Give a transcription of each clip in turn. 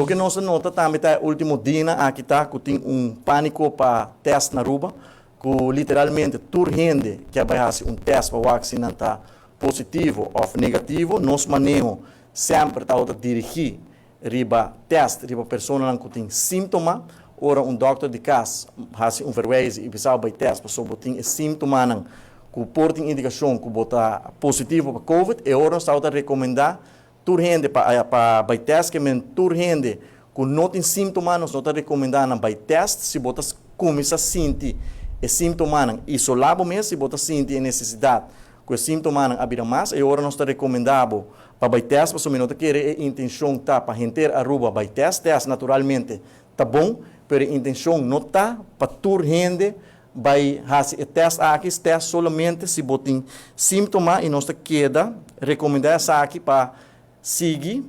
Loke nos a nota tambe ta e ultimo dianan aki ta cu tin un panico pa test na Aruba, cu literalmente tur hende kier bay haci un test pa wak si nan ta positivo of negativo. Nos maneho semper tabata dirigi riba test riba personanan cu tin simptoma. Ora un dokter di cas haci un verwijzing y bisa bo bay test pasobra bo tin e simptomanan cu por tin indicacion cu bo ta positivo pa covid, e ora nos tabata recomenda tur hende pa pa bay test. Ke men tur hende cu no tin simptoma, nos no ta recomenda nan bay test. Si bo ta cuminsa sinti e simptomanan, isola bo mes. Si bo ta sinti e necesidad cu e simptomanan a bira mas, e ora nos ta recomenda bo pa bay test, pasobra mi no ta kere e intencion ta pa henter Aruba bay test. Test naturalmente ta bon, pero e intencion no ta pa tur hende bay haci e test aki. Test solamente si bo tin simptoma y nos ta keda recomenda esaki pa sigui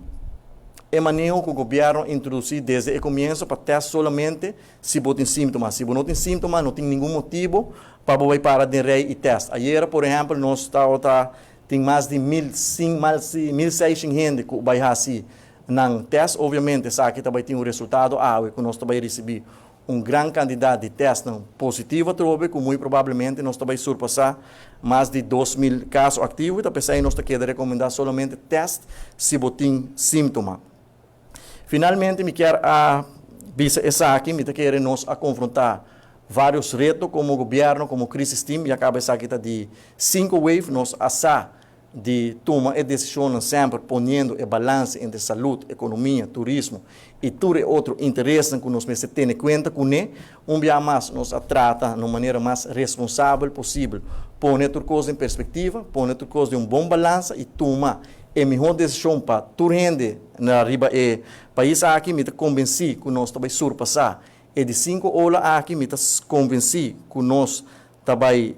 e maneho cu gobierno introduci desde e comienzo, pa test solamente si bo tin simptoma. Si bo no tin simptoma, no tin ningun motibo pa bo bay para den rij y test. Ayera, por ehempel, nos tabata tin mas di 1600 hende cu bay haci nan test. Obviamente, esaki ta bay tin un resultado awe, cu nos ta bay ricibi un gran cantidad di testnan positivo atrobe, cu muy probablemente nos ta bay surpasa mas di 2000 caso activo. Y p'esey nos ta keda recomenda solamente test si bo tin simptoma. Finalmente, mi kier a bisa esaki: mi ta kere nos a confronta varios reto como gobierno, como crisis team, y a caba esaki ta di 5 wave, nos a sa di tuma e decision semper poniendo e balanse entre salud, economia, turismo y tur otro interes cu nos mester tene cuenta cu ne. Un biaha mas nos a trata di manera mas responsabel posibel, pone tur cos den perspectiva, pone tur cos den un bon balansa y tuma e miho decision pa tur hende na riba e pais aki. Mi ta convenci cu nos ta bay surpasa e di 5 ola aki, mi ta convenci cu nos ta bay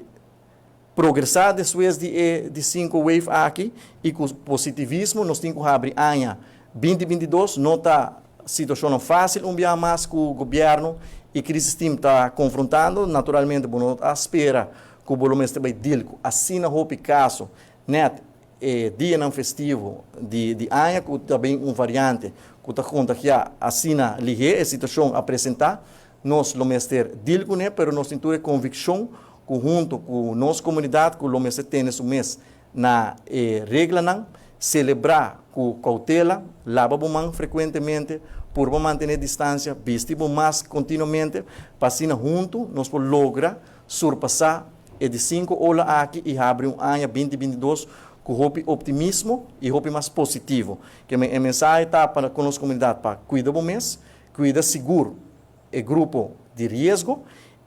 progresa despues di e di 5 wave aki y cu positivismo nos tin cu habri aña 2022. No ta situacion facil un biaha mas cu gobierno y crisis team ta confrontando. Naturalmente, bo no ta spera cu bo mester bay deal cu asina hopi caso net e dianan festivo di aña, cu tambe un variante cu ta contagia asina lihe. E situacion a presenta, nos lo mester deal cu ne, pero nos tin tur conviccion cu hunto cu nos comunidad cu lo mester tene su mes na reglanan, celebra cu cautela, laba bo man frecuentemente, por mantene distancia, bisti bo mask continuamente, pa asina hunto nos por logra surpasa e di 5 ola aki y habri un aña 2022 cu hopi optimismo y hopi mas positivo. Cu e mensahe ta pa nos comunidad pa cuida bo mes, cuida sigur e grupo di riesgo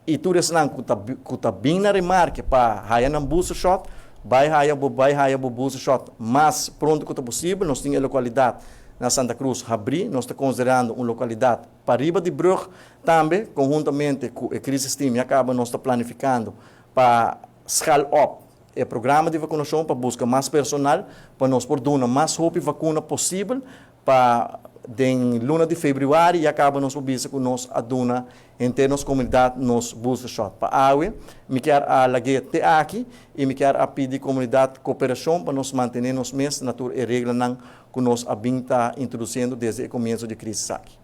y tur esnan cu ta bin na remarke pa haya nan booster shot, bay haya bo booster shot mas pronto cu posibel. Nos tin e localidad na Santa Cruz habri, nos ta considerando un localidad pariba di brug tambe, conhuntamente cu e crisis team ya caba nos ta planificando pa scale up e programa di vacunacion, pa busca mas personal, pa nos por duna mas hopi vacuna posibel, pa den luna di februari ya caba nos bisa cu nos a duna henter nos comunidad nos booster shot. Pa awe, mi kier a lag'e te aki y mi kier a pidi comunidad cooperacion pa nos mantene nos mes na tur e reglanan cu nos a bin ta introduciendo desde e comienso di crisis aki.